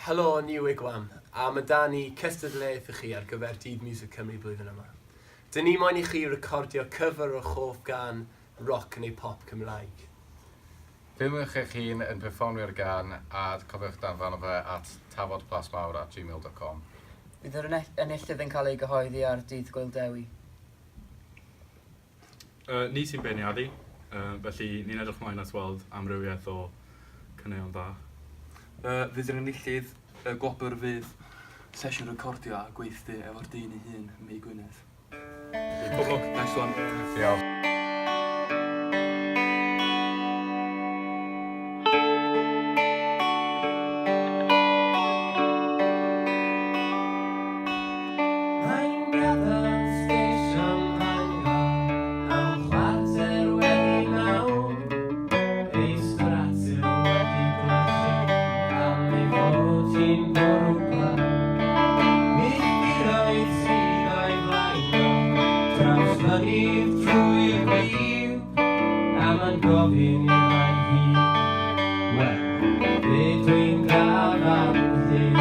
Helo, ni yw Wigwam, a mae 'da ni cystadleuaeth i chi ar gyfer Dydd Miwsig Cymru blwyddyn yma. Dyn ni moyn i chi recordio cyfer o'ch hoff gân roc neu pop Cymraeg. Ffilmiwch eich hun yn perfformio'r gân a cofiwch danfon fe at tafodplasmawr@gmail.com. Bydd yr enillydd yn cael ei gyhoeddi ar Dydd Gŵyl Dewi. Ni sy'n beirniadu, felly ni'n edrych mlaen at weld amrywiaeth o caneuon dda. Fydd yr enillydd y gwobr fydd sesiwn recordio a gweithdy efo'r dyn ei hun, Mei Gwynedd. Pob lwc, nice one. Diolch. Mae'n gadael stesion Bangor am chwarter wedi naw. Ei sgratil wedi gwlychu am ei fod hi'n bwrw glaw. Milltiroedd sydd o'i flaen o, draws mynydd trwy'r gwlyb, a mae'n gofyn idda'i hun, Wel, be dwi'n gael fan hyn?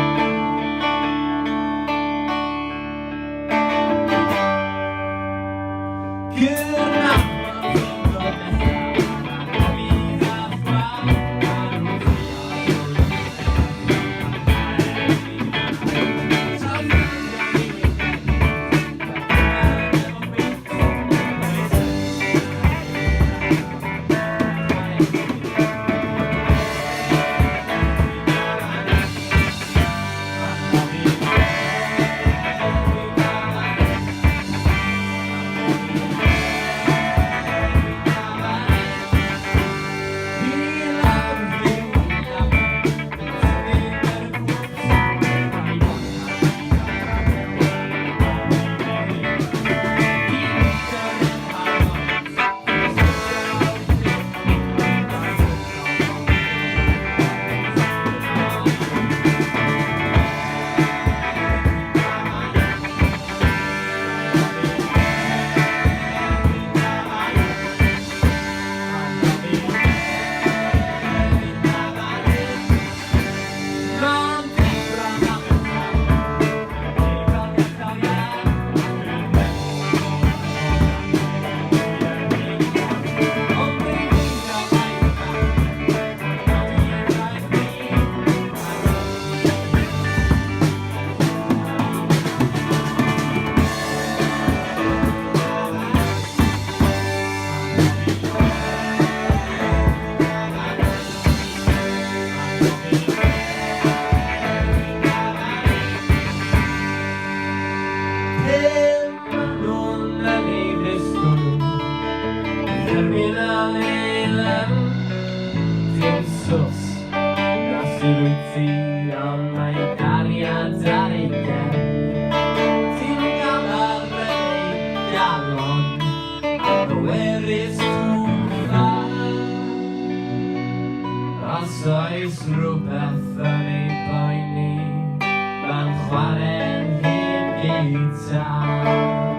Os oes rhywbeth yn ei boeni, mae'n chwarae'r hen gitar.